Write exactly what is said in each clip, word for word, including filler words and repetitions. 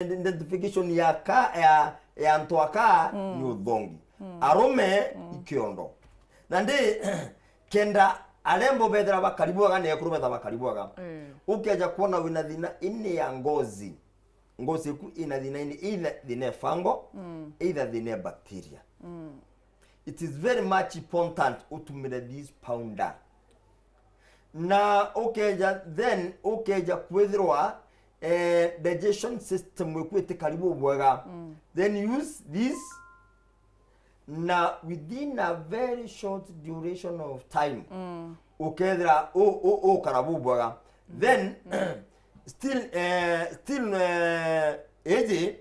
identification ya ka, ya, ya antu aka ni uthongi. Arume ikiondo. Na ndi kenda arembo bethira bakari bwega, na ekuru bethira bakari bwega. Eh. Ukeja kuona wina thina ini ya ngozi. Ngozi iku ina thina ini, either thina ya fungal, either thina ya bacteria. It is very much important utumire this powder. Na ukeja, then ukeja kwithirwa, eh, digestion system iku iti karibu bwega. Then use this, na within a very short duration of time, ukethira u-, u-, ukara bubwega. Then, still, eh, still, eh, iji,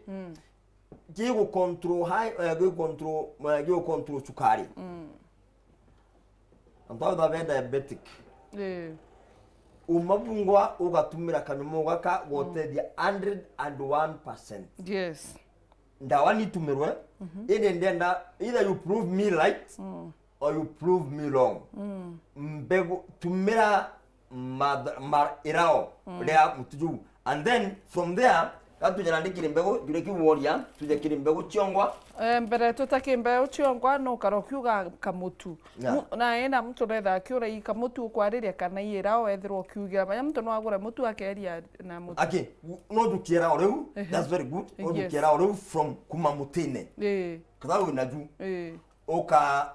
gigu control high, eh, gigu control, eh, gigu control cukari. Antu aba be diabetic. Eh. Uma bungwa ugatumira kanyumu gaka gotethia hundred and one percent. Yes. Ndawa nitumirwe, indi ndenda either you prove me right or you prove me wrong. Mbegu, tumira ma, ma, irao ria mutu juu. And then from there, gatujana ndi kiri mbegu, jure kiu woria, tuje kiri mbegu ciongwa. Eh, mbere tuta kiri mbegu ciongwa, no karo kiuga kamutu. Yeah. Mu-, na ina muntu retha akiura i kamutu ukwariria kana i irao, ethirwa ukiugira. Manya muntu no agure mutu akeria na mutu. Aki, no jukie irao riu, that's very good. No jukie irao riu from kuma mutine. Eh. Katha wina ju. Eh. Uka,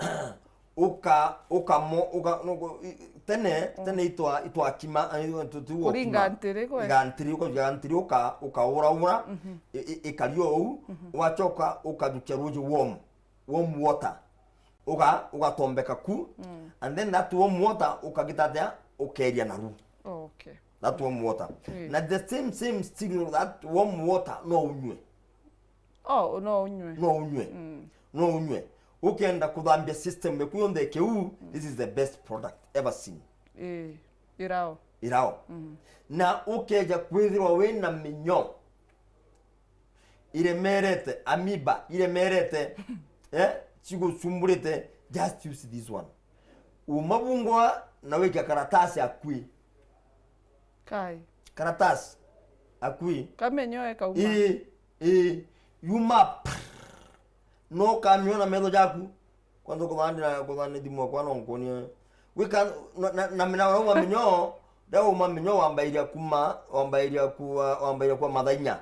uka, ukamo, uka, nugu, i, tene, tene itwa, itwakima, eh, tu, tu, kuringa ukima. Ntiri kwe. Iga ntiri, ukajukia ntiri, uka, ukauraura, i, i, ikario uu, ugacoka ukajukia ruji warm, warm water. Uga, ugatombeka ku, and then that warm water ukagita atia, ukeria naru. Okay. That warm water. Mm. Na the same, same still, that warm water no unywe. Oh, no unywe. No unywe. No unywe. Ukenda kuthambia system yaku yonthe kiu, this is the best product ever seen. Eh, irao. Irao. Na ukeja kwithirwa wina minyo iremerete, amoeba iremerete, eh, cigucumburite, just use this one. Uma bungwa na wikia karatasi akui. Kai. Karatasi akui. Kamenyo ekauma. Ii, ii. Yuma. No kamiona metho jaku. Kwanza kuthandira, kuthani thimu yakwa no nkuonie. Wika, na, na, na mina urauga minyo, ndauma minyo wambairia kuma, wambairia kuwa, wambairia kuwa mathainya.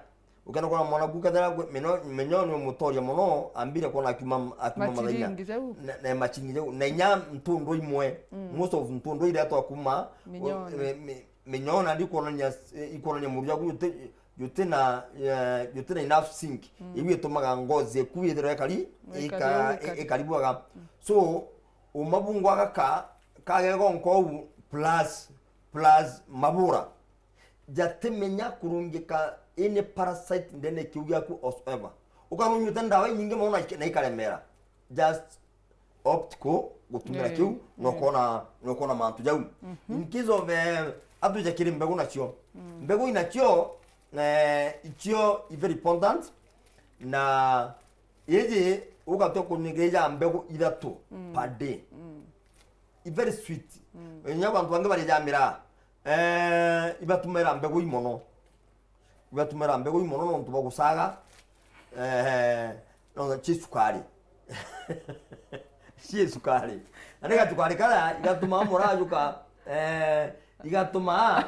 Ukenda kuona mwana ku kethira kwi, minyo, minyo ni umutoria muno, ambire kuona akiuma, akiuma mathainya. Machiringi jau. Na, na machiringi jau. Na inya ntundu imwe, most of ntundu iria twa kuma, minyone. Mi-, mi-, minyona ndi kuonania, eh, ikuonania muru jaku juti, juti na, eh, juti na enough zinc. Iu itumaga ngozi eku ithirwa ikari, ikari ika-, ikari. Ikari bwega. So, uma bungwa gaka, kagego nkou plus, plus mabura. Jatimenya kurungika any parasite ndene kiu giaku whatsoever. Ukarunywite ndawa inyingi mono na ika-, na ikaremera. Just opt ku gutumira kiu, na ukona, na ukona mantu jau. In case of, eh, atuja kiri mbegu nacio. Mbegu inacio, eh, icio i very important, na iji ugatua kunyigiria mbegu ithatu per day. I very sweet. Inya bantu bangi barijaga miraa, eh, ibatumira mbegu imono. Ibatumira mbegu imono nontu bwa gucaga, eh, no, ci cukari. Ci cukari. Na ni gacukari karia igatuma murajuka, eh, igatuma,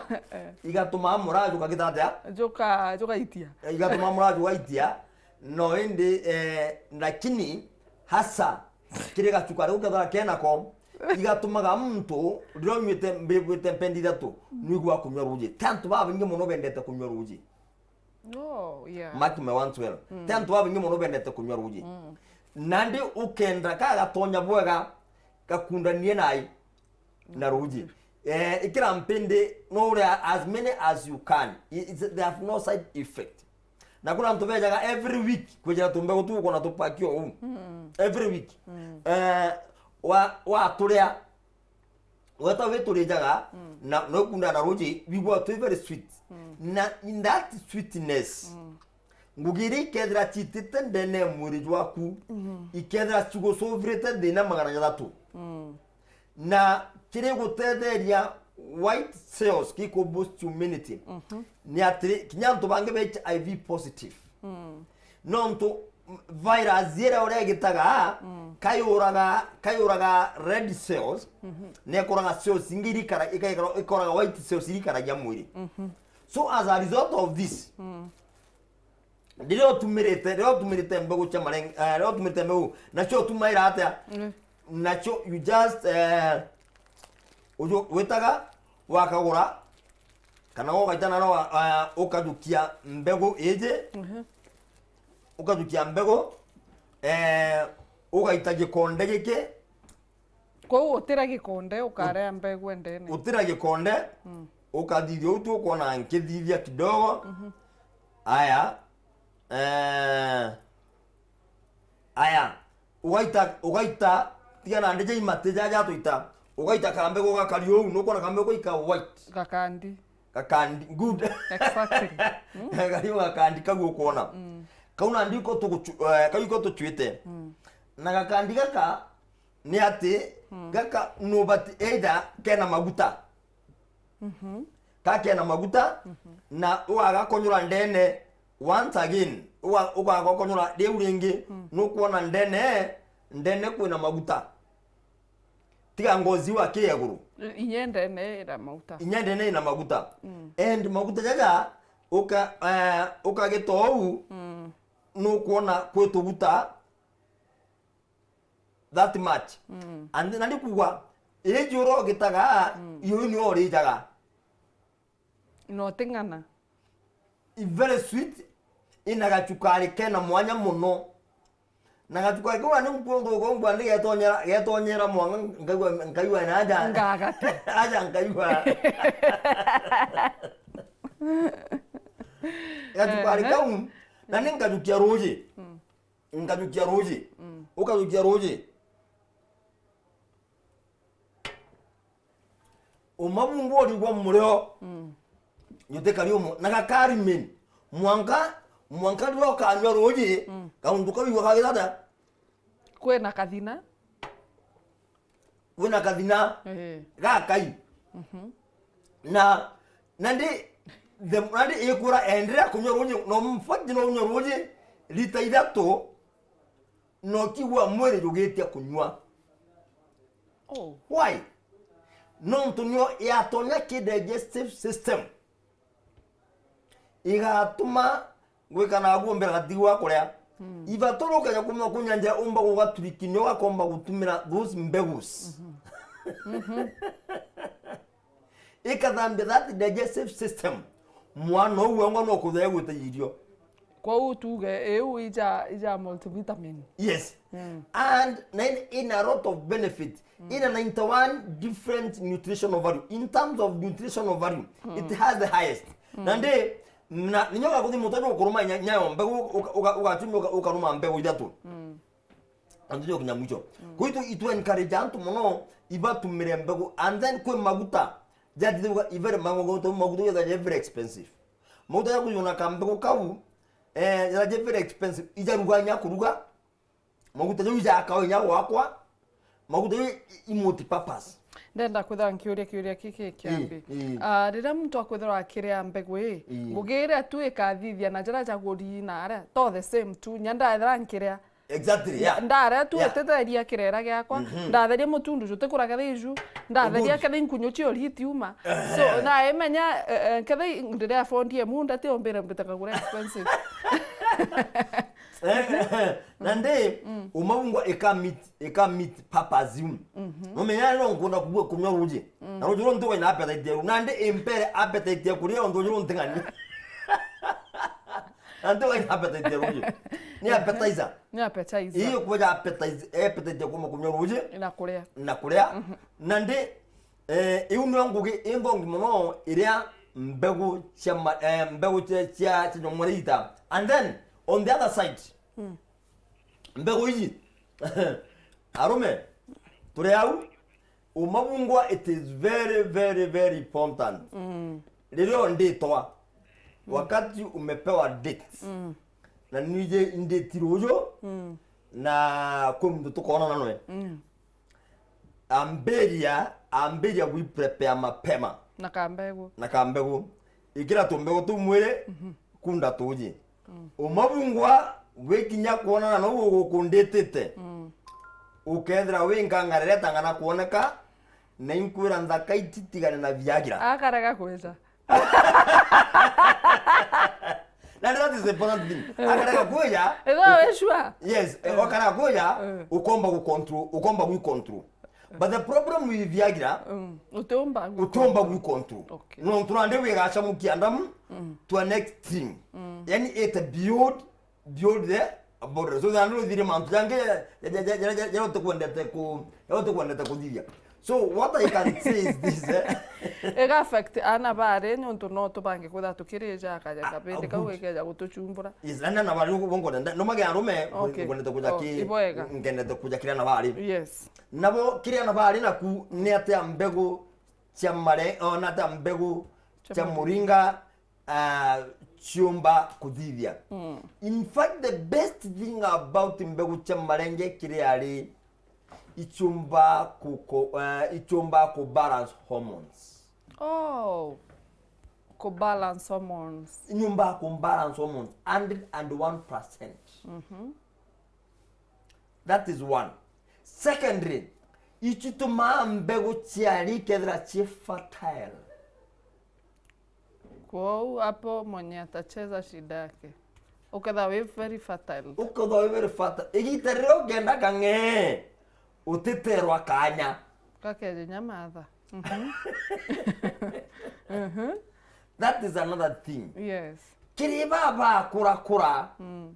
igatuma murajuka gitatia? Juka, juka itia. Eh, igatuma murajuka itia. No indi, eh, lakini hasa kiri gacukari gau kethira kenako, igatumaga muntu riria unywite, mbigwite mpendi ithatu, nwigua kunywa ruji. Ti antu babaingi mono bendete kunywa ruji. Oh, yeah. Mark my words well. Ti antu babaingi mono bendete kunywa ruji. Nandi ukenda ka gatonya bwega gakundanie nai na ruji. Eh, ikira mpindi no uria as many as you can. I-, it's, they have no side effect. Na kuna antu bejaga every week kwijira tumbegu tu ukona tupakio uu. Every week. Eh, wa, wa turia, weta wi turijaga, na, na ukunda na ruji, wigua twi very sweet. Na in that sweetness, ngugi iria ikethira ciitite ndene ya mwiri jwaku, ikethira cigucuvirite thina magana jathatu. Na kiri gutetheria white cells, ki ku boost immunity. Ni atiri, kinya antu bangi ba H I V positive. Nontu virus iria uria igitaga, kayuraga, kayuraga red cells, na ikuraga cells ingi irikara-, ikaikara-, ikoraga white cells irikaragia mwiri. So as a result of this, riria utumirite, riria utumirite mbegu cia marenge, eh, riria utumirite mbegu, nacio utumaira atia? Nacio you just, eh, uju-, witaga, wakagura, kana ugaita na no, eh, ukajukia mbegu iji, ukajukia mbegu, eh, ugaita gikonde giki, Kwou utira gikonde, ukarea mbegu endene. Utira gikonde, ukathithia uu tu ukwona nkithithia kidogo. Aya. Eh, aya. Ugaita, ugaita, tiga na ndija imati jaja tuita. Ugaita kambegu gakari uu, nukwona kambegu gaika white. Gakandi. Gakandi. Good. Exactly. Gakari gakandi kau ukwona. Kau nandi iko tugucu-, eh, kau iko tucuite. Na gakandi gaka, ni ati gaka nubati either kena maguta. Ka kena maguta, na ugagakonyora ndene, once again, uga-, ugagakonyora riu ringi, nukwona ndene, ndene kwina maguta. Tiga ngozi iu aki ya iguru. Inya ndene ina maguta. Inya ndene ina maguta. And maguta jaja, uka-, eh, ukagita uu, nukwona kwi tuguta, that much. And nandi kuuga, iji uria ugitaga, iyo niyo urijaga. No ting'ana. I very sweet, ina gacukari kena mwanya muno. Na gacukari kau ni nkundu uko ngwa ndi getonyera, getonyera mwanga, nkaigua, nkaigua na aja. Ngagate. Aja nkaigua. Gacukari kau, na ni nkajukia ruji. Nkajukia ruji. Ukajukia ruji. Umabungu urigwa murio. Jutikari umo. Na gakari men. Mwanka, mwanka riria ukanyua ruji, kaundu kau igua kagitata. Kwina kathina. Kwina kathina. Ehe. Gakai. Na, nandi, the, nandi ikwira enderea kunyua ruji, no mfati no unyua ruji, lita ithatu, no kigua mwiri jugitia kunyua. Oh. Why? Nontu nio yatonya ki digestive system. Igatuma gwikana guo mbere gatigu wa kuria. Ibatoro ukeja kuma kunyanja umba gugaturiki nio gakomba gutumira those mbegus. Ikathambia that digestive system. Mwana uu wengwa no kuthea gwita irio. Kwou tuge iu ija, ija multivitamin. Yes. And na in, in a lot of benefit. In a ninety-one different nutritional value. In terms of nutritional value, it has the highest. Na ndi, na, ninyo gakuthi mutojo ukuruma nya-, nyayo mbegu, uka-, uka-, ugatumia uka-, ukaruma mbegu ithatu. Antu jo kinya mwicho. Kwitu itu encourage antu muno ibatumire mbegu, and then kwi maguta. Jatithe uga, ivere maguta, maguta yothe very expensive. Maguta ya kujona kambegu kau, eh, yothe very expensive. Ijaruga nya kuruga. Maguta jau ijaka inya gwakwa. Maguta jau i, i multi purpose. Ndenda kwithira nkiuria kiuria kiki kiambi. Ii, ii. Ah, riria muntu akwithirwa akiria mbegu ii, ii, ngugi iria tu ikathithia na jira jaguri na aria, to the same tu. Nya ndaethira nkiria. Exactly, yeah. Ndaria tu, yeah, itetheria kirera giakwa, mhm, ndatheria mutundu jutikura kethira iju, ndatheria, good, kethira inkunyu cio ritiuma. Ehe. So, na imenya, eh, eh, kethira ndiria fondi emu ndati ombire mbite kagura expensive. Eh, na ndi, mm, umabungwa ika meet, ika meet purpose iu. Mhm. Numenya no nkunda kugua kunywa ruji. Mm. Na ruji ruu ntiwa ina appetite ya ru. Na ndi impere appetite ya kuria untu ruji ruu nting'ani. Na ntiwa ina appetite ya ruji. Ni appetizer. Ni appetizer. Iyo kuja appetize-, appetite ya kuma kunywa ruji. Na kuria. Na kuria. Mhm. Na ndi, eh, iu nio ngugi inthongi muno iria mbegu cia ma-, eh, mbegu cia, cia, cia nyomore ita. And then, on the other side, mm, mbegu iji, arume, turi au, umabungwa, it is very, very, very important. Mm. Riria unditwa, mm, wakati umepewa date, mm, na nije nditi ruju, mm, na kwi muntu tukonana nawe. Mm. Ambiria, ambiria gwi prepare mapema. Na kambegu. Na kambegu. Ikira tumbegu tu mwiri, kunda tuji. Umabungwa, gwikinya kwonana na uu ugukunditite. Ukethira wi nkangarire tang'ana kwoneka, na inkwira nthaka ititigane na Viagra. Akarega kwija. Na that is the important thing. Akarega kwija. Ego, we sure? Yes, eh, akarega kwija, eh, ukomba gu control, ukomba gu control. But the problem with Viagra, mm, utiumba gu control. Utiumba gu control. Okay. No, nontu nandi wigacamukia ndamu, mm, to a next thing. Mm. Yani it build build the border. So, nandi uthire mantu jangi jaria utikwendete ku, jaria utikwendete kuthithia. So, what I can say is this, eh? Iga affect ana bari, nontu no tubange kwithira tukirija akaja kabindi kau gikeja gutuchumbura. Yes, ana na bari ugu ngwenda, no mage arume, okay, ngwendete kuja ki, ibwega, ngwendete kuja kiri ana bari. Yes. Nabo kiri ana bari naku ni atia mbegu cia mare, o na atia mbegu cia muringa, ah, ciumba kuthithia. Mm. In fact, the best thing about mbegu cia marenge kiri ari ichumba ku, ku, eh, ichumba ku balance hormones. Oh, ku balance hormones. Inyumba ku balance hormones, hundred and one percent. Mhm. That is one. Secondly, ichitumaa mbegu ciari ikethira ci fertile. Kwou hapo mwenye atacheza shida yake. Ukethira wi very fertile. Ukethira wi very fertile. Igita riria ukenda kang'ee, utiterwa kanya. Gakeje nyamatha. Mhm. Mhm. That is another thing. Yes. Kiri baba kura kura. Mm.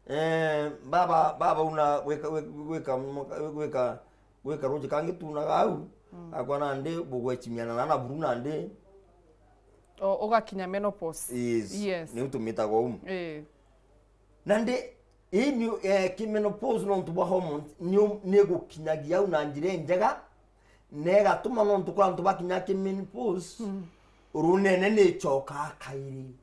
Eh, baba, baba una gwika, gwika, gwika, gwika ruji kangi tunaga au, mm, akwa nandi bugwechimiana na na buru nandi. O, ugakinya menopause. Yes. Yes. Niu tumitaga uu. Eh. Nandi, ii ni, eh, ki menopause nontu bwa hormones, ni, ni gukinyagia au na njira injega, na igatuma nontu kwa antu bakinya ki menopause, mm, runene ni icokaa kairi.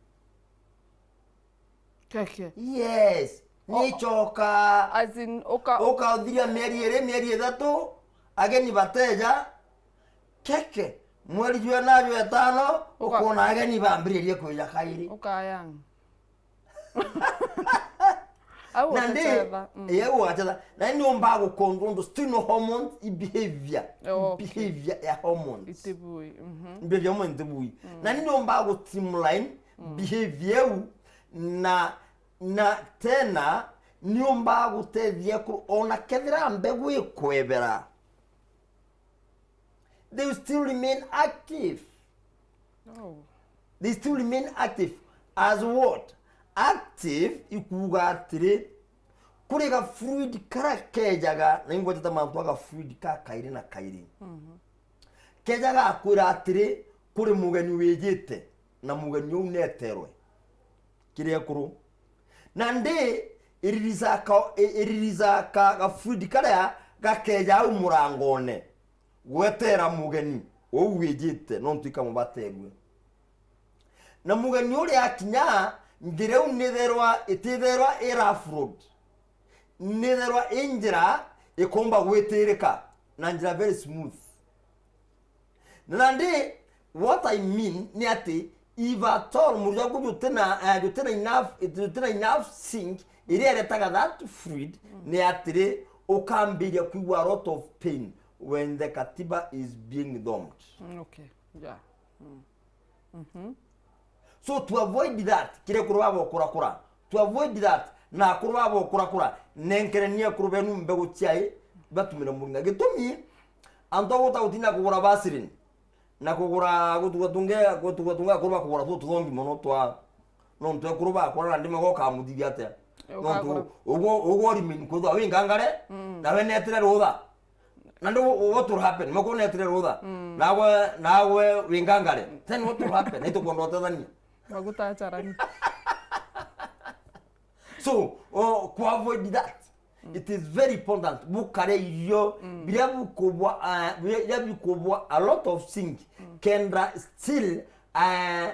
Keke. Yes. O- Nicoka. As in, uka- Ukauthiria mieri iri, mieri ithatu, ageni bateja. Keke. Mweri jwa na jwa itano, uka- ukona ageni bambiririe kwija kairi. Ukayang. Au na ndi, utethetha. Mm. Ye ugachetha. Na ni umba gukondu undu still no hormones, i behavior. Oh, okay. Behavior ya hormones. Itibui. Mhm. Behavior hormones itibui. Mm. Na ni umba gu streamline, mm, behavior iu, na, na tena, ni umba gutethia ku, ona kethira mbegu ikwebera. They will still remain active. Oh. They still remain active. As what? Active ikuuga atiri, kuri ga fluid kara kejaga, na ingwetete mantu aga fluid ka kairi na kairi. Mhm. Kejaga akwira atiri, kuri mugeni wijite, na mugeni uu neterwe. Kiri ekuru. Na ndi iririza ka, i-, iririza ka, ga fluid karia gakeja au murangone, gwetera mugeni uu wijite, nontu ikamubaterue. Na mugeni uria akinya, njira iu nitherwa, ititherwa i rough road. Nitherwa i njira ikomba gwitirika na njira very smooth. Na nandi, what I mean ni ati, if at all mwiri jwaku jutina, eh, jutina enough, jutina enough zinc iria iretaga that fluid, mm, ni atiri, ukambiria kwigua a lot of pain when the katiba is being domed. Mm, okay. Yeah. Mm. Mhm. So to avoid that, kiri kuru baba ukurakura, to avoid that, na akuru baba ukurakura, nenkereni akuru benu mbegu ciai, batumire muringa. Gitumi, antu a guta gutina kugura Vaseline, na kugura gutuga tunge, gutuga tunge akuru bakugura tu tuthongi mono twa, nontu ekuru bakura na ndima goka muthithia atia? Eh, nontu ukagura. Uguo, uguo remain kwithwa wi ngangare, mm, nawe netire rutha. Na ndu, what will happen? Makunetire rutha. Mm. Nawe, nawe wingangare. Then what will happen? Nitukwenda utethania. Maguta acharani. So, oh, ku avoid that, mm, it is very important. Bukare irio, mm, biria bikubwa, uh, biria bikubwa a lot of zinc. Mm. Kenda still, uh,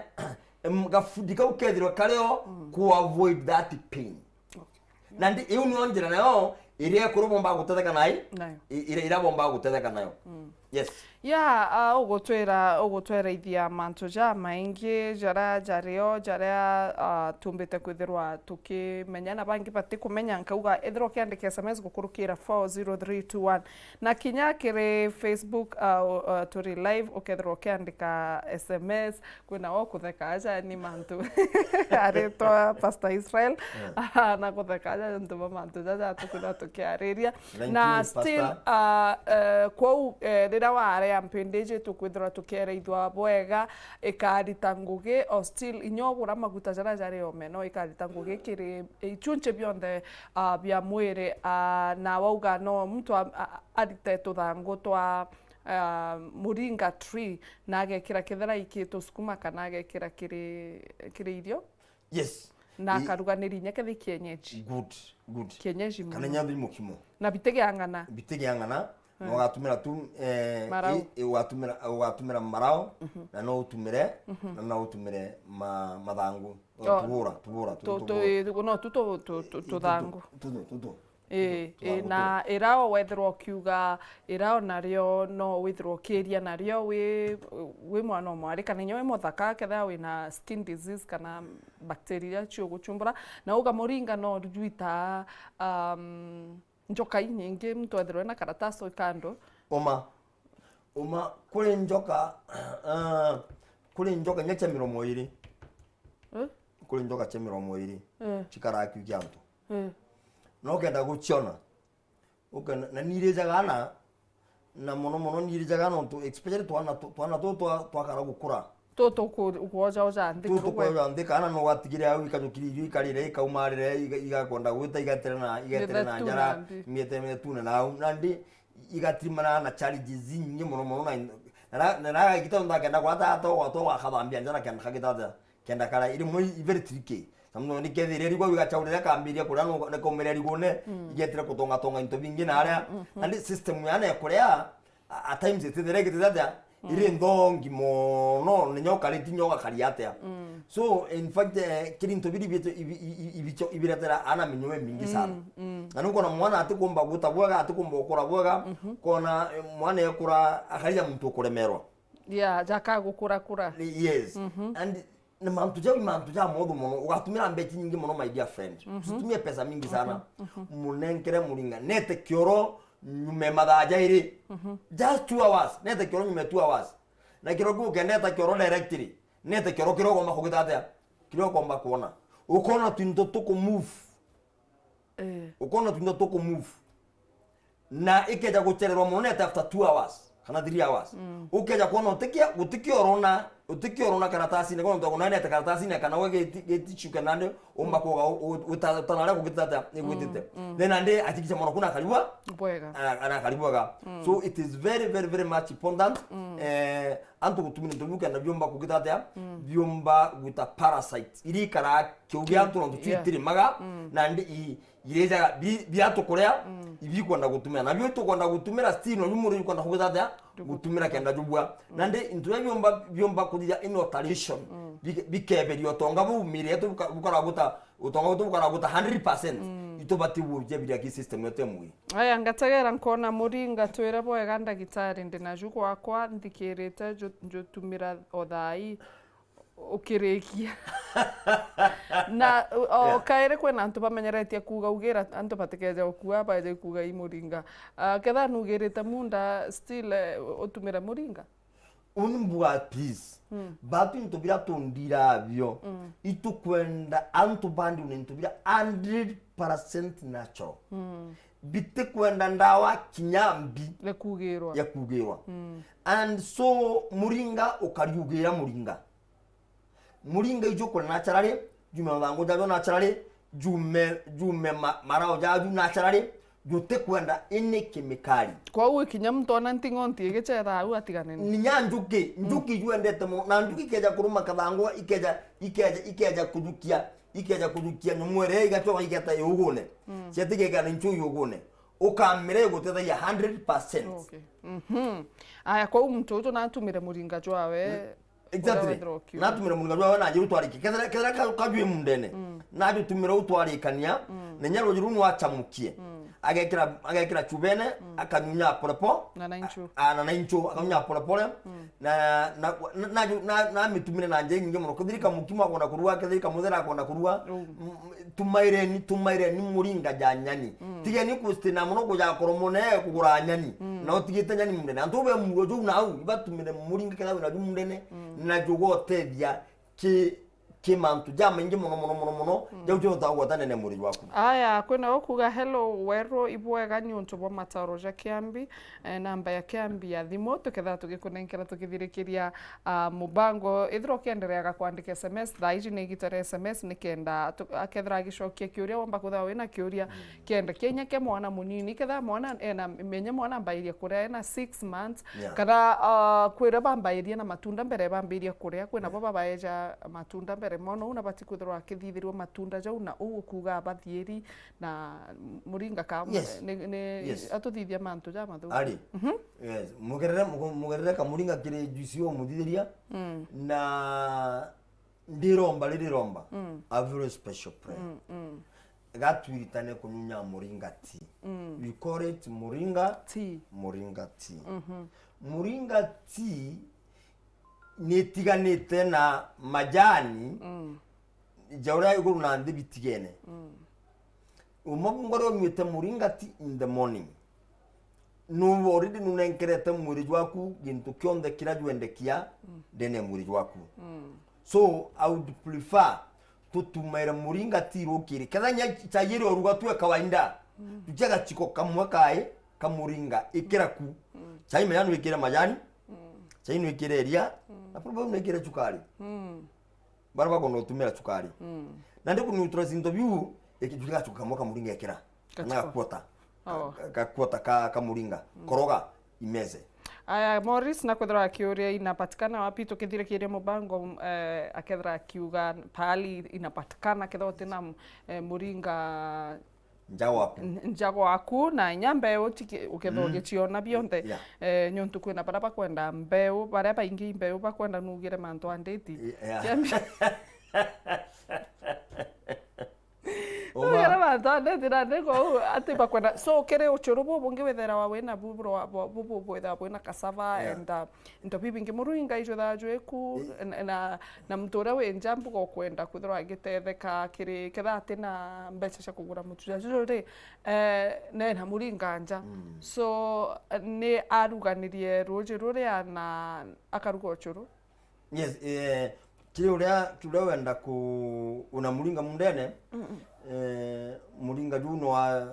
em, gafundi kau kethirwe kario, mm, ku avoid that pain. Okay. Na ndi, iu nio njira nayo Iria ekuru bombaga gutetheka nayo. Nayo. I-, iria, iria bombaga gutetheka nayo. Mm. Yes. Ya, ah, ugutwira, ugutwereithia mantu jamaingi jaria jario, jaria, ah, tumbite kwithirwa tukimenya na bangi batikumenya, nkauga ethirwa ukiandika S M S gukurukira four zero three two one. Na kinya kiri Facebook, ah, u-, ah, turi live, ukethirwa ukiandika S M S, kwina wo kutheka aja ni mantu aritwa Pastor Israel. Yeah. Na kutheka aja nontu bwa mantu jaja tukwithirwa tukiariria. Thank Na you, still, Pastor. Ah, eh, kwou, eh, riria warea mpindi iji tukwithirwa tukiereithwa bwega, ikarita ngugi, o still inya ugura maguta jaria jari ome, no ikarita ngugi kiri ichunchi bionthe, ah, bia mwiri, ah, na wauga no muntu a-, a-, arite tuthangu twa, ah, muringa tree, na agekira kethira iki tusukuma kana agekira kiri, kiri irio. Yes. Na I- akaruganiri inya kethi kienyeji. Good, good. Kienyeji Kana muno. Inya mbi mukimo. Na bitigiang'ana. Bitigiang'ana, na Mm. ugatumira tu, eh, Marau. i-, i-, ugatumira, ugatumira marao, Mhm. na no utumire, Mhm. na no utumire ma-, mathangu. O, Oh. tubura, tubura, tu-, Tu-, tu-, tubura. i-, no, tu, tu, tu, tu, I-, tuthangu. tu-, tu-, tu-, tu-, Ii, tu-, ii, tubura, na tu-, irao wethirwa ukiuga, irao nario no withirwa ukiria nario wi, wi mwana o mwari, kana inya wi muthaka, kethira wina skin disease kana bacteria iria ciuguchumbura, na uga muringa no jwita, um, njoka inyingi, muntu ethirwe na karatasi kando. Uma. Uma, kuri njoka, ah, kuri njoka inya cia miromo iri. Eh? Kuri njoka cia miromo iri. Eh. Cikaraga kiu kia antu. Eh. No ukenda guciona. Ukenda, na nirijaga na, na muno muno nirijaga nontu, especially twana tu-, twana tu twa-, twakara gukura. Tu tuku-, ukwoja oja nthi Tu tu tukwoja nthi, kana no watigire au ikajukiri irio ikarire, ikaumarire, iga-, igakwenda gwita, igatere na, igatere na Mithetuna njara, nthi. Miete-, mithetune na au. Nandi igatirimana na challenges inyingi muno muno na in-, na, na, na gagita ndakenda gwata ato, ato wakathambia njara kenda kagita atia, kenda kara iri mwe i very tricky. Samno ni kethire rigwa igachaurire kambiria kuria no ne komere rigune, Mm. igetire kutonga tonga into bingi na aria. Mm-hmm. And system ya ne kuria, a, at times itithire igitithire atia, Mm. iri nthongi mono, ni nyoka riti nyoka kari atia. Mm. So, in fact, eh, kiri into biri bitu ibi-, ibi-, ibi-, ibicho-, ibiretera ana minyo mingi sana. Mm, mm. Na nukona mwana atikumba guta bwega, atikumba gukura bwega, Mhm. kona, eh, mwana ekura akarija muntu ukuremerwa. Yeah, jaka gukura kura. Yes. Mhm. And ni mantu jau, mantu ja motho mono. Ugatumira mbechi nyingi mono, my dear friend. Mhm. Usitumie pesa mingi sana. Mhm, mhm. Munenkere muringa. Nete kioro nyume mathaa jairi. Mhm. Just two hours. Nete kioro nyume two hours. Na kioro kiu ukendeta kioro directly. Nete kioro kiria ugomba kugita atia? Kiria ugomba kuona. Ukona twinto tuku move. Eh. Ukona twinto tuku move. Na ikeja guchererwa mono nete after two hours, kana three hours. Mm. Ukeja kuona utikia, gutikia urona, utikia urona karatasine, kana nontu kunenete karatasine, kana we geti, geti chuka nande, umba kuga, u-, u-, uta-, utanaria kugita atia, igwitite. Mm, mm. Then ande achikicha mono kuna karibwa, Bwega. ana, ana karibwa ga. Mm. So it is very, very, very much important. Mm. Eh, antu gutumira into biu kenda biumba kugita atia, Mm. biumba guta parasites. Iri ikara kiu gia antu nontu Yeah. twitirimaga, Mm. nandi i-, irejaga bi-, biatukuria, Mm. ibikwenda gutumira. Na bio tukwenda gutumira, still no biu muri bikwenda kugita atia, Jubu- gutumira kenda jubua. Mm. Nandi into biria biumba, biumba kuthithia in alteration, Mm. bike-, bikeberia utonga buu miri yetu buka-, bukara guta, utonga wetu bukara guta hundred percent. Mm. Itubati bujia biria ki system yetu emwe. Aya, ngategera nkona muringa twire bwega ndagitari, ndi naju gwakwa, nthikirite, nju-, njutumira o thaai, ukirikia. Na, o, o Yeah. kairi kwina antu bamenyeretie kuuga ugira antu batikeje gukua, baje kuuga i muringa. Ah, ketha nugirite munda, still, eh, utumire muringa? Uni mbuga, please. Mm. Batu into biria tundira bio. Mm. Itukwenda antu bandi une into biria hundred percent natural. Mm. Bitikwenda ndawa kinya mbi Ya kugirwa. ya kugirwa. Mm. And so, muringa ukariugira muringa. Muringa ijo kuri naturally, jume mathangu jajo naturally, jume, jume ma-, marao jaju naturally, jutikwenda ini kemikali. Kwou ikinya muntu ona nting'o nti igicera au atigane ni. Ninya njuki, Mm. njuki ijuendete mono, na njuki ikeja kuruma kathangwa, ikeja, ikeja, ikeja kujukia, ikeja kujukia nyomwere igachoka igeta iugune. Mm. Ciatigeka ni nchu iugune. Ukamire igutethagia hundred percent. Okay. Mhm. Aya, kwou muntu uju natumire muringa jwawe. Mm. Exactly. Uria wethirwa ukiuga. Natumire muringa jwawe na njiru twariki. Kethira, kethira ka-, kajwi mundene. Mm. Najutumire utwarikania, Mm. na inya ruji ruu nwachamukie. Mm. agekira, agekira chubene, akanyunya polepole. Na nainchu. A, na nainchu, akanyunya polepole. Na, na, na, na, na, na mitumire na njira nyingi muno. Kethira kamukimo akwenda kurua, kethira kamuthera akwenda kurua. Mm. M-, m-, tumaireni, tumaireni muringa ja nyani. Tigeni kustina muno kuja koro mune kugura nyani. Na utigite nyani mundene. Antu be muro juu na au, ibatumire muringa ketha wina juu mundene. Na jugotethia ki, ki mantu jamaingi mono, mono, mono, mono, jau jotha gwata nene mwiri jwaku. Aya, kwina ukuga, "Hello, Weru, ibwega ni untu bwa matauro ja Kiambi." Eh, namba ya Kiambi ya thimu, tuketha tugikunenkera tukithirikiria, ah, mubango. Ethira ukiendereaga kwandika S M S, thaa iji ni igita ria S M S, nikenda tu-, akethira agicokia kiuria, womba kwithirwa wina kiuria, kienda kinya kia mwana munini, ketha mwana ena, menye mwana ambairie kuria ena six months, Yeah. kana, ah, kwira bambairie na matunda mbere bambiria kuria, kwina bo babaeja matunda mbere mono, una bati kwithirwa akithithirwa matunda jau, na uu ukuga abathieri na muringa ka Yes. ni, ni Yes. atuthithia mantu ja mathuku. Ari. Mhm. Yes. Mugerere, mugo-, mugerere kamuringa kiri juice umuthithiria. Mm. Na ndiromba, ririromba. Mm. A very special prayer. Mm, mm. Gatwiritane kunyunya muringa tea. Mm. We call it muringa Tea. Muringa tea. Mhm. Muringa tea ni itiganite na majani Mm. ja uria iguru na nthi bitigene. Mm. Uma bungu uria unyuite muringa tea in the morning, nu already nunenkerete mwiri jwaku gintu kionthe kiria jwendekia Mm. ndene ya mwiri jwaku. Mm. So, I would prefer tutumaire muringa tea rukiri. Ketha nya chai iria uruga tu ya kawaida, Mm. tutia gachiko kamwe kai ka muringa, ikira ku. Mm. Chai menya nwikire majani, Mm. chai nwikire iria, Mm. na probably nwikire chukari. Mm. Bara bakwenda gutumira chukari. Mm. Na ndi ku neutralize into biu, iki-, tugachuka kamwe ka muringa ikira. Kana Gachiko. gakwota. Oh. Ka-, gakwota ka, ka muringa. Mm. Koroga, imeze. Aya, Morris, na kwethirwa akiuria inapatikana wapi, tukithirikiria mubango, eh, akethira akiuga pahali inapatikana, kethira utina, eh, muringa Nja gwaku. N-, nja gwaku, na inya mbeu tiki-, ukethirwa Mm. ugichiona bionthe. Yeah. Eh, niuntu kwina baria bakwenda mbeu, baria baingi mbeu bakwenda nugire mantu a ndeti. I-, yeah. Kiambi- Uma. Nugire mantu a ndeti na ndi kou ati bakwenda. So, kiri uchuru bubungi withirawa wina bu-, bu-, bu-, bu-, bu-, bwithirwa bwina cassava Yeah. and, uh, into bibingi. Muringa ijo thaa jwiku, I- na, na, na muntu uria wi nja mbuga ukwenda kwithirwa agitetheka kiri, ketha atina mbeca cia kugura mutu ja juju ri, eh, nena muringa nja. Mm. So, ni aruganirie ruji ruria na akaruga uchuru. Yes, eh, kiri uria, kiri uria wenda ku-, una muringa mundene, Mm-mm. eh, muringa juu no a-,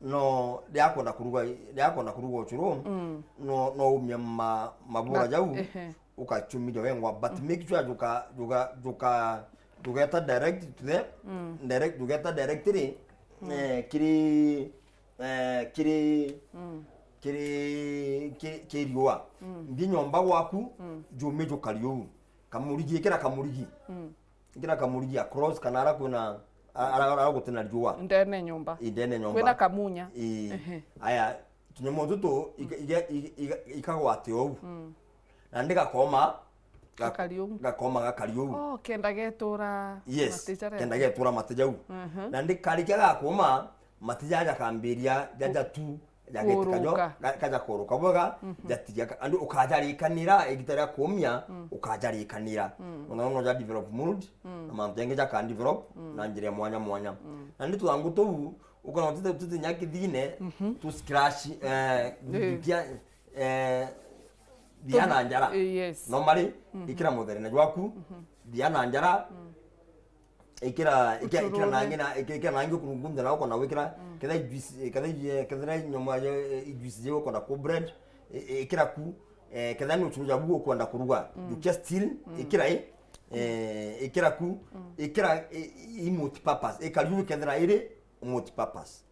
no, riria akwenda kuruga, riria akwenda kuruga uchuru, Mm. no, no umie ma-, mabura Ma-, jau, ehe. ukachumiria wengwa, but Mm. make sure juka-, juka-, juka-, jugeta direct to the, Mm. direct, jugeta directly, Mm. eh, kiri, eh, kiri, Mm. kiri, kiri, kiri riua. Mm. Nthi nyomba gwaku, Mm. jumi jukari uu. Kamurigi, ikira kamurigi. Mm. Ikira kamurigi across kana ara kwina, ara, ara, ara gutina riua. Ndene nyomba. Ii, ndene nyomba. Kwina kamunya. Ii. Ehe. Aya, tunyamu tutu ika-, ika-, ika-, ika-, ikagwate ou. Mm. Na ndi gakoma, ga-, Gakari ou. gakoma gakari ou. Oh, kenda getura Yes, mati jaria. kenda getura mati jau. Mhm. Na ndi karikia gakoma, mati jaja kambiria, jaja tu, jagitikajo, Kuruka. ga-, kaja kuruka bwega, Mhm. jatiria ka-, andu ukajarikanira, igita ria kumia, Mm. ukajarikanira. Mm. Ona no ja develop mood, Mm. na mantu yangi jaka develop, Mm. na njira ya mwanya mwanya. Mm. Na ndi twangu tuu, ukona tute, tute nya kithine, Mhm. tu scratch, eh, Eh. kia, eh, thia na njara. Eh, yes. Normally, Mm-hmm. ikira mutherene jwaku, Mm-hmm. thia na njara, Mm. ikira, ikira, ikira Uchurune. nangi na, ikira, ikira nangi ukurungunde na ukona wikira, Mm. ketha juice, ketha, ketha nyama ya, eh, juice je ukona ku bread, i-, i-, ikira ku, eh, ketha ni uchuru jabu ukwenda kuruga. Mm. Jukia still, Mm. ikira i, eh, ikira ku, Mm. ikira i, i multi purpose, ikariu kethira iri multi purpose.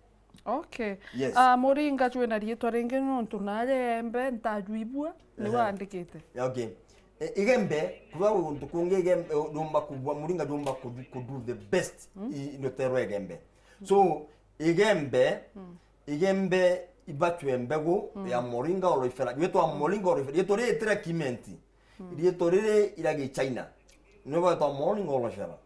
Okay. Yes. Ah, muringa jwina riitwa ringi nontu naria embe ntajwibua, ni Ehe. wandikite. Okay. E, igembe, kuba guntu kungi igembe, eh, jumba kubua, muringa jumba kudu, kudu the best, Mm. i, inoterwa igembe. So, igembe, Mm. igembe ibatwe mbegu Mm. ya moringa aloe vera. Jwitwa Mm. moringa aloe vera. Riitwa riri tira kimenti. Mm. Riitwa riri ira Gichina. Nio baitwa moringa aloe vera.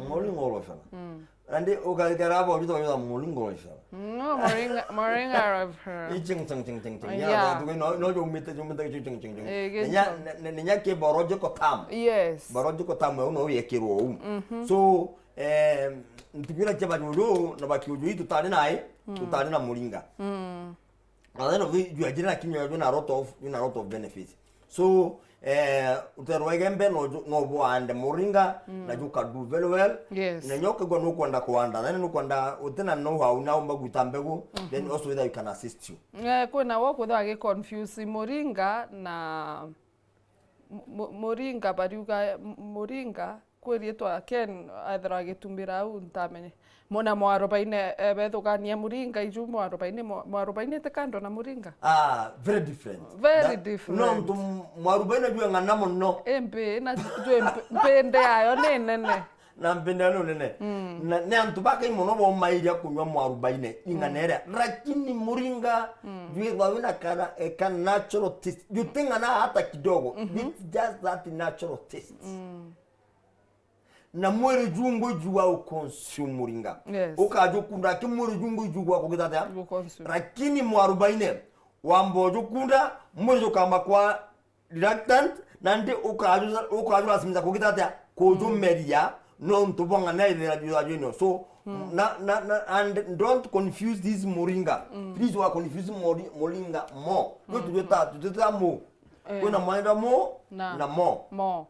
Moringa aloe vera. Mm. Nandi ukarikara abo ujuta ujuta muringo wesha. No, moringa, moringa of her. Iching ching ching ching ching. Yeah. Ya tu no no jumite jumite ching ching ching ching. Eh, ninya ninya ke biological term. Yes. Biological term uno yekirwo u. So eh ntukira kia bajuju na bakiuju itu tari nai, tutari na muringa. Mm. At the end of the day, you are generally, you are doing a lot of, doing a lot of benefits. So eh uterwa igembe no ju- no bwande muringa na you can do very well. Yes. Na nyoka igwa nukwenda kwanda then nukwenda utina know how na umba gwita mbegu, then also whether you can assist you. Eh, kwina wo kwithwa agi confuse muringa na mu- mu- muringa bariuga mu- muringa. Kwi riitwa Ken ethirwa agitumira au ntamenye. Muna mwarubaine, eh, bethugania muringa iju mwarubaine, mwa- mwarubaine ti kando na muringa. Ah, very different. Very different. Nontu mwarubaine jwe ng'ana muno. Imbi na jwe mpi- mpindi yayo ni nene. Na mpindi yayo ni nene. Na ni antu bakai muno bomairia kunywa mwarubaine ing'ana iria. Lakini muringa jwithwa wina kana eka natural taste. Juti ng'ana hata kidogo. It's just that natural taste. Na mwiri jungwe jua uconsume muringa. Yes. Ukajukunda ki mwiri jungwe jugwa kugita atia? Guconsume. Lakini mwarubaine wamba ujukunda mwiri jukamba kwa reluctant nandi ukaju ukaju lazimiza kugita atia? Kujumeria nontu bwa ng'ana ithira jua jwino. So na na na and don't confuse this muringa. Please wa confuse mori- muringa mo. Gwe tujweta tujweta mo. Kwina mwaenda mo na mo. Mo.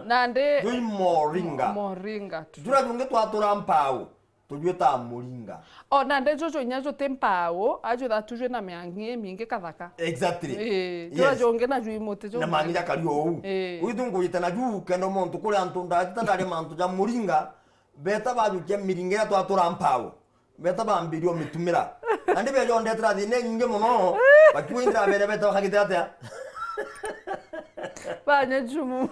Nandi jui moringa. Moringa tu. Jura jungi twatura mpau tujwita muringa. O nandi juju inya juti mpau ajwitha tujwi na miangi imingi kathaka. Exactly. Ii, jura jungi na jui muti ju na mangi jakari ou. Ii. Uitu ngujite na ju kenda muntu kuri antu ndajita ndari mantu ja muringa beta bajukia miringa iria twatura mpau. Beta bambirie umitumira. Nandi beja undetera thina inyingi muno. Bakiwa indirabere beta bakagite atia? Banya jumu.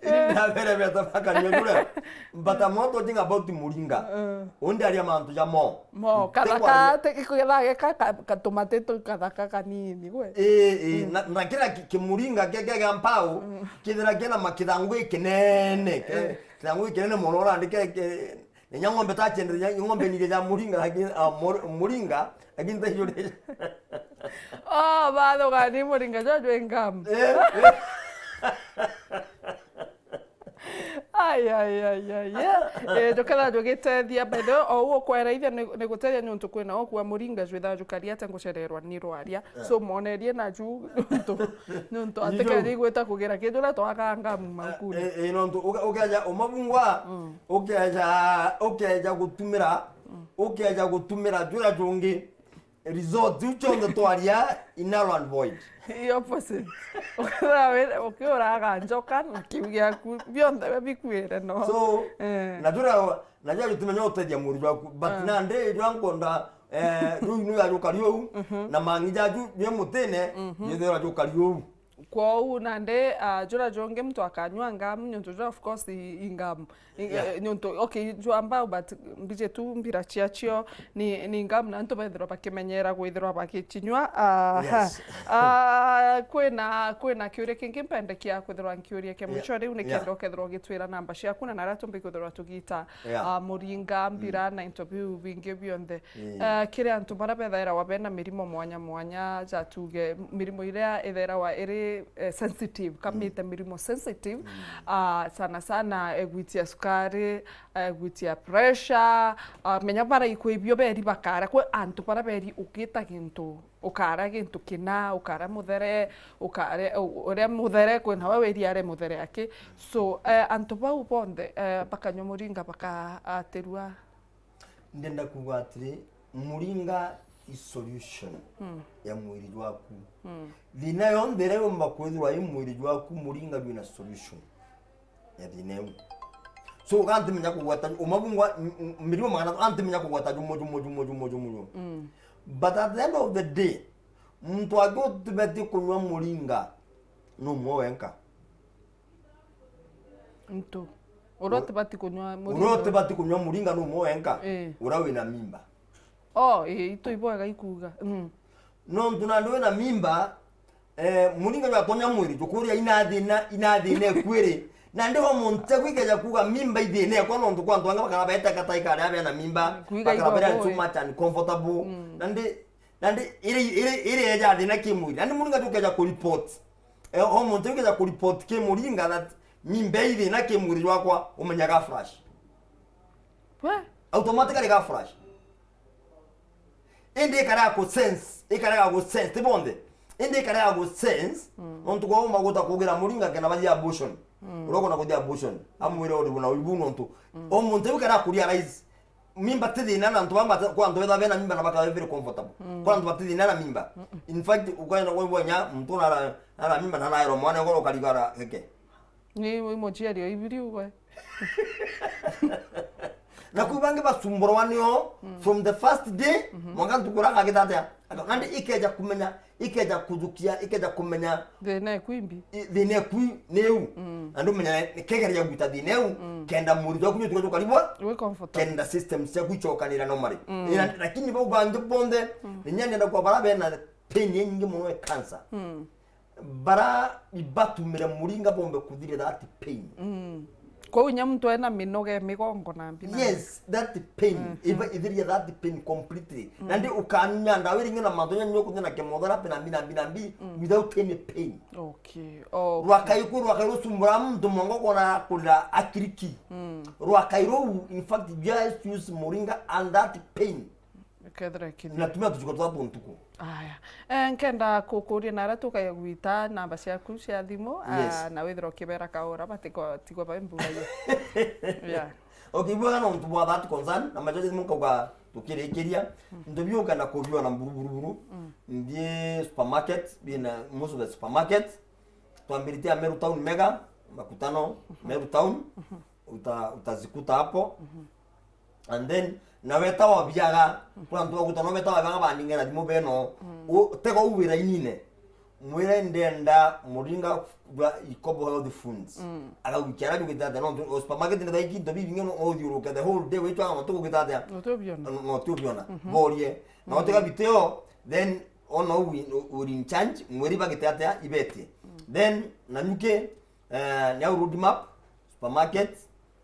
Indirabere beta bakanyua jure. But I'm not talking about muringa. Undi aria mantu ja mo. Mo, kathaka, te- iko githage ka- ka- katumati tu kathaka kanini gwe. Ii, ii, na- na kira ki- kimuringa kia kia kia mpau kithira kina makithangu ikinene. Ki- Kila ngui kinene mono urandike ke- ninya ng'ombe ta chendere nya ng'ombe nire ja muringa lakini ah, mor- muringa lakini ta jure. Oh, bathugani muringa jo jwe ngam. Eh, eh. Ai ai ai ai. Eh, juketha jugitethia by the way o ukwera ithe ni ni gutethia ni untu kwina okua muringa jwitha jukari ate ngucererwa ni rwaria. So monerie na ju nontu nontu atikeri gwita kugira kindu na twakangamu maukuni. Eh, eh, nontu uke- ukeja umabungwa ukeja ukeja gutumira ukeja gutumira jura jungi result iu cionthe twaria in null and void. The opposite. Ukethira wi- ukiuraga njoka na kiu giaku bionthe bikuire no. So Eh. na jura na jura jutumenya utethia mwiri jwaku but nandi jwa nkwenda Eh, riu ni ya jukari uu, na mangi jaju jwi mutine, jithirwa jukari uu. Kwou nandi, ah, jura jungi muntu akanyua ngamu, niuntu jura of course i, i ngamu. I, Yes. eh, niuntu, okay, jwa mbau, but mbiji tu mbira ciacio ni, ni ngamu, na antu bethirwa bakimenyera gwithirwa bagichinyua. Ah, Yes. ah, kwina, kwina kiuria kingi mpendekia kwithirwa nkiuria kia Yeah. mwicho riu, ni Yeah. kenda ukethirwa ugitwira namba ciaku na naria tumbi kwithirwa tugita Yeah. ah, muringa, mbira, na into biu bingi bionthe. Eh, kiri antu baria bethairawa bena mirimo mwanya mwanya, ja tuge mirimo iria ithairawa iri, eh, sensitive, kamite mirimo sensitive, ah, sana sana, eh, gwitia sukari, eh, gwitia pressure, ah, menya bara ikwibio beri bakara, kwi antu baria beri ukita gintu, ukara gintu kina, ukara muthere, ukare, u- uria muthere, kwina we wiri are muthere aki. So, eh, antu bau bonthe, eh, bakanywa muringa bakaatirua. Ndenda kuuga atiri, muringa i solution ya mwiri jwaku. Thina yonthe iria yumba kwithirwa i mwiri jwaku, muringa jwina solution ya thina iu. So, ugantimenya kugweta umabungwa, m- m- mirimo magana, ugantimenya kugweta jumo, jumo, jumo, jumo, jumo, jumo. But at the end of the day, muntu angi utibeti kunywa muringa ni umwe wenka. Ntu. Uria utibati kunywa muringa. Uria utibati kunywa muringa ni umwe wenka, Eh. uria wina mimba. Oh, ii, itu ibwega ikuuga. Mm. Nontu nandi wina mimba, eh, muringa jwatonya mwiri, jukuria inathina, inathina ikwiri, Na ndi hormone ciaku ikeja kuuga mimba ithine kwa nontu kwa antu angi bakara bete kata ikari abena mimba, bakara bera too much uncomfortable. Mm. Na ndi, na ndi iri, iri, iri eja thina kimwiri. Na ndi muringa tukeja ku report. Eh, hormone ciaku ikeja ku report kimuringa that mimba ithina kimwiri jwakwa umenyaga flash. We? Automatically ga flash. Indi ikarega ku sense, ikarega ku sense, ti bonthe. Indi ikarega ku sense, mm, nontu kwa uma guta kugira muringa kena bathia abortion. Mm. Uria ukona kuthia abortion, amwire uri buna uri bu nontu. Mm. O muntu ikarega ku realize, mimba ti thina na antu bamba kwa antu betha bena mimba na bakaba very comfortable. Mm. Kwa antu bati thina na mimba. Mm-mm. In fact, ukaenda kwa ibwanya, muntu na ara, ara mimba na naero mwana ngoro ukarigara keke. Ni muciari o ibiri ugwe. Na kwi bangi bacumburwa nio, mm, from the first day, mhm, mwanka ntuku ria kagita atia. Nandi ikeja kumenya, ikeja kujukia, ikeja kumenya thina eku imbi. I-, thina eku ni iu. Mm. Na ndumenya ni kegeria gwita thina iu, mm, kenda mwiri jwaku jutuka jukaribwa, wi comfortable, kenda systems ciaku icokanira normally. Mm. Ina, lakini bau bangi bonthe, mm, ni nya nenda kwa bara bena pain inyingi muno e cancer. Mm. Bara ibatumire muringa bombe kuthiria that pain. Mm. Kwou inya muntu ena minoga e migongo na mbi na mbi. Yes, that pain. Mhm. Iba ithiria that pain completely. Mm. Nandi ukanyunya ndawa iringi na mantu nyanya kuthina chemotherapy na mbi na mbi na mbi, mm, without any pain. Okay. Okay. Rwakai ku, rwakai rusumbura muntu mwango kona kula akiriki. Mm. Rwakai rou, in fact, just use muringa and that pain. Kethira kiri. Na tumia tuchuko twa tuntuku. Aya. Eh, nkenda kukuria na aria tukaya gwita namba ciaku cia thimu, ah, yes, na withira ukibera kaura, batiko, tigo ba mbura iyo. Yeah. Okay, bwana, nontu bwa that concern, na machozi muka kwa tukirikiria, mm, ntu biuka na kubiona buru, buru, buru. Mm. Ndie supermarket, bina most of the supermarket. Twambiritie Meru Town Mega, Makutano, mhm, Meru Town. Mhm. Uta-, utazikuta hapo. Mhm. And then, na weta wabiaga, mm, kuna antu baguta no weta wabiaga baning'era thimu beno. Mm. U-, tega u wira inine. Mwire ndenda muringa jwa Ikobo Health Foods. Mm. Agagukia ara jugite atia, no ntu-, o supermarket ni thaiki into bibingi no uthiuruke the whole day wichwa ama tugugita atia. No tubiona. No, no tubiona. Mhm. Borie. Na, mm, utega biteo, then ona u wi-, u-, uri in charge, mwiri bagite atia, ibetie. Mm. Then, na nyuki, eh, ni au Road Map, supermarket,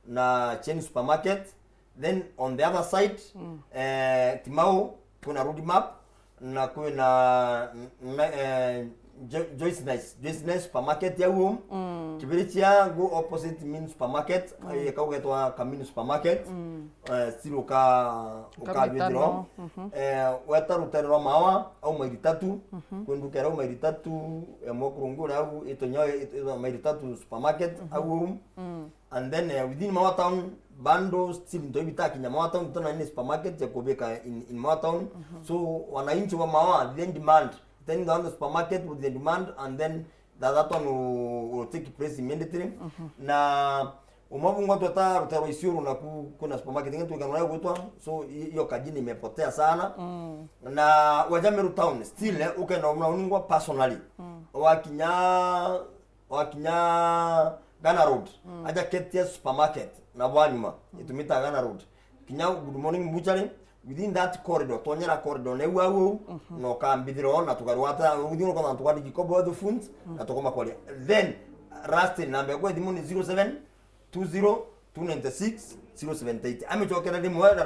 na Chain Supermarket. Then on the other side, mm, eh, Timau, kwina Road Map, na kwina, n-, n-, eh, Jo-, Joyce Nice, Joyce Nice Supermarket ya uo. Mm. Kibirichia, go opposite Min Supermarket, mm, eh, kau getwa Kamini Supermarket. Mm. Eh, still uka-, uka Kamini withdraw. Tano. Mhm. Eh, weta rutere rwa Mawa, au mairi tatu, mhm, kwi nduka iria au mairi tatu, eh, mwa kurungi uria au, itonya, ito-, ito mairi tatu Supermarket, mhm, au. Mm. And then, eh, within Mawa Town, bando still into ibitakinya Mawa Town, tona ni supermarket ya kubika in, in Mawa Town. Mhm. So, wananchi wa Mawa, they demand, then the supermarket with the demand, and then that, that one will, will take place immediately. Mhm. Na umwe bungwa tweta rutero Isiolo na ku-, kuna supermarket ingi twikana nayo gwitwa, so i-, iyo kajini imepotea sana. Mm. Na waja Meru Town, still, eh, ukenda umna uningwa personally. Mm. Wakinya Wakinya Ghana Road, mm, aja Ketia Supermarket, na bwa nyuma, mm, itumita Ghana Road. Kinya Good Morning Butchery, within that corridor, tonyera corridor, na iu au, mhm, na ukambithira ona tukarwata, uthi uko na tukari Gikobo Health Foods, mm, na tukoma kwaria. Then, last namba yakwa thimu ni zero seven two zero two nine six zero seven eight. Amichokera rimwe na